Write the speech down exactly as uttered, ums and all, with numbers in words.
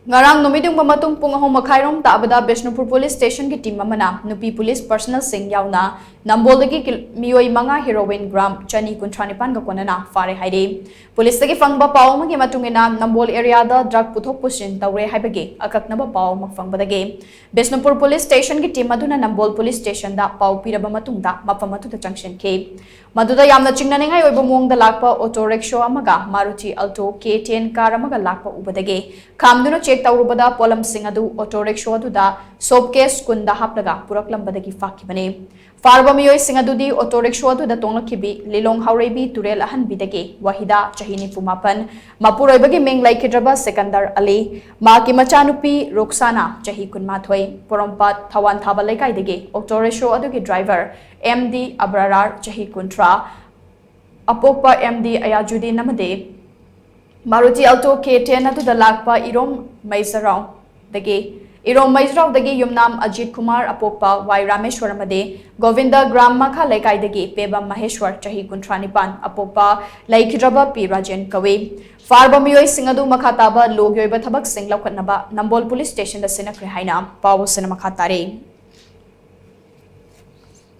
ꯉꯔꯥꯡ ꯅꯨꯃꯤꯠ ꯌꯨꯡꯕ ꯃꯇꯨꯡ ꯄꯨꯡ ꯑꯍꯨꯝ ꯃꯈꯥꯏꯔꯣꯝ ꯇꯥꯕꯗ ꯕꯤꯁꯅꯨꯄꯨꯔ ꯄꯨꯂꯤꯁ ꯁ꯭ꯇꯦꯁꯟꯒꯤ ꯇꯤꯝ ꯑꯃꯅ ꯅꯨꯄꯤ ꯄꯨꯂꯤꯁ ꯄꯔꯁꯅꯦꯜꯁꯤꯡ ꯌꯥꯎꯅ ꯅꯝꯕꯣꯜꯗꯒꯤ ꯀꯤꯜ-, ꯃꯤꯑꯣꯏ ꯃꯉꯥ ꯍꯦꯔꯣꯋꯤꯟ ꯒ꯭ꯔꯥꯝ ꯆꯅꯤ ꯀꯨꯟꯊ꯭ꯔꯥ ꯅꯤꯄꯥꯟꯒ ꯀꯣꯟꯅꯅ ꯐꯥꯔꯦ ꯍꯥꯏꯔꯤ꯫ ꯄꯨꯂꯤꯁꯇꯒꯤ ꯐꯪꯕ ꯄꯥꯎ ꯑꯃꯒꯤ ꯃꯇꯨꯡ ꯏꯟꯅ, ꯅꯝꯕꯣꯜ ꯑꯦꯔꯤꯌꯥꯗ ꯗ꯭ꯔꯒ ꯄꯨꯊꯣꯛ ꯄꯨꯁꯤꯟ ꯇꯧꯔꯦ ꯍꯥꯏꯕꯒꯤ ꯑꯀꯛꯅꯕ ꯄꯥꯎ ꯑꯃ ꯐꯪꯕꯗꯒꯤ ꯕꯤꯁꯅꯨꯄꯨꯔ ꯄꯨꯂꯤꯁ ꯁ꯭ꯇꯦꯁꯟꯒꯤ ꯇꯤꯝ ꯑꯗꯨꯅ ꯅꯝꯕꯣꯜ ꯄꯨꯂꯤꯁ ꯁ꯭ꯇꯦꯁꯟꯗ ꯄꯥꯎ ꯄꯤꯔꯕ ꯃꯇꯨꯡꯗ ꯃꯐꯝ ꯑꯗꯨꯗ ꯆꯪꯁꯤꯟꯈꯤ꯫ ꯃꯗꯨꯗ ꯌꯥꯝꯅ ꯆꯤꯡꯅꯅꯤꯡꯉꯥꯏ ꯑꯣꯏꯕ ꯃꯑꯣꯡꯗ ꯂꯥꯛꯄ ꯑꯣꯇꯣ ꯔꯤꯛꯁꯣ ꯑꯃꯒ ꯃꯥꯔꯨꯇꯤ ꯑꯜꯇꯣ ꯀꯦ ꯇꯦꯟ ꯀꯥꯔ ꯑꯃꯒ ꯂꯥꯛꯄ ꯎꯕꯗꯒꯤ ꯈꯥꯝꯗꯨꯅ ꯆꯦꯛ ꯇꯧꯔꯨꯕꯗ ꯄꯣꯠꯂꯝꯁꯤꯡ ꯑꯗꯨ ꯑꯣꯇꯣ ꯔꯤꯛꯁꯣ ꯑꯗꯨꯗ ꯁꯣꯞ ꯀꯦꯁ ꯀꯨꯟꯗ ꯍꯥꯞꯂꯒ ꯄꯨꯔꯛꯂꯝꯕꯗꯒꯤ ꯐꯥꯈꯤꯕꯅꯤ꯫ ꯐꯥꯔꯕ ꯃꯤꯑꯣꯏꯁꯤꯡ ꯑꯗꯨꯗꯤ ꯑꯣꯇꯣ ꯔꯤꯛꯁꯣ ꯑꯗꯨꯗ ꯇꯣꯡꯂꯛꯈꯤꯕꯤ ꯂꯤꯂꯣꯡ ꯍꯥꯎꯔꯩꯕꯤ ꯇꯨꯔꯦꯜ ꯑꯍꯟꯕꯤꯗꯒꯤ ꯋꯥꯍꯤꯗꯥ, ꯆꯍꯤ ꯅꯤꯐꯨ ꯃꯥꯄꯟ, ꯃꯄꯨꯔꯣꯏꯕꯒꯤ ꯃꯤꯡ ꯂꯩꯈꯤꯗ꯭ꯔꯕ ꯁꯤꯀꯟꯗꯔ ꯑꯂꯤ, ꯃꯍꯥꯛꯀꯤ ꯃꯆꯥꯅꯨꯄꯤ ꯔꯨꯛꯁꯥꯅꯥ, ꯆꯍꯤ ꯀꯨꯟꯃꯥꯊꯣꯏ, ꯄꯣꯔꯣꯝꯄꯥꯠ ꯊꯋꯥꯟ ꯊꯥꯕ ꯂꯩꯀꯥꯏꯗꯒꯤ ꯑꯣꯇꯣ ꯔꯤꯛꯁꯣ ꯑꯗꯨꯒꯤ ꯗ꯭ꯔꯥꯏꯚꯔ ꯑꯦꯝ ꯗꯤ ꯑꯕ꯭ꯔꯥꯔ, ꯆꯍꯤ ꯀꯨꯟꯊ꯭ꯔꯥ, ꯑꯄꯣꯛꯄ ꯑꯦꯝ ꯗꯤ ꯑꯌꯥꯖꯨꯗꯤꯟ ꯑꯃꯗꯤ ꯃꯥꯔꯨꯇꯤ ꯑꯜꯇꯣ ꯀꯦ ꯇꯦꯟ ꯑꯗꯨꯗ ꯂꯥꯛꯄ ꯏꯔꯣꯝ ꯃꯩꯖꯔꯥꯎꯗꯒꯤ, ꯏꯔꯣꯝ ꯃꯩꯖꯔꯥꯎꯗꯒꯤ ꯌꯨꯝꯅꯥꯝ ꯑꯖꯤꯠ ꯀꯨꯃꯥꯔ, ꯑꯄꯣꯛꯄ ꯋꯥꯏ ꯔꯥꯃꯦꯁ꯭ꯋꯔ ꯑꯃꯗꯤ ꯒꯣꯕꯤꯟꯗ ꯒ꯭ꯔꯥꯝ ꯃꯈꯥ ꯂꯩꯀꯥꯏꯗꯒꯤ ꯄꯦꯕꯝ ꯃꯍꯦꯁ꯭ꯋꯔ, ꯆꯍꯤ ꯀꯨꯟꯊ꯭ꯔꯥ ꯅꯤꯄꯥꯟ, ꯑꯄꯣꯛꯄ ꯂꯩꯈꯤꯗ꯭ꯔꯕ ꯄꯤ ꯔꯥꯖꯦꯟ ꯀꯧꯏ꯫ ꯐꯥꯔꯕ ꯃꯤꯑꯣꯏꯁꯤꯡ ꯑꯗꯨ ꯃꯈꯥ ꯇꯥꯕ ꯂꯣꯒꯤ ꯑꯣꯏꯕ ꯊꯕꯛꯁꯤꯡ ꯂꯧꯈꯠꯅꯕ ꯅꯝꯕꯣꯜ ꯄꯨꯂꯤꯁ ꯁ꯭ꯇꯦꯁꯟꯗ ꯁꯤꯟꯅꯈ꯭ꯔꯦ ꯍꯥꯏꯅ ꯄꯥꯎ ꯑꯁꯤꯅ ꯃꯈꯥ ꯇꯥꯔꯤ꯫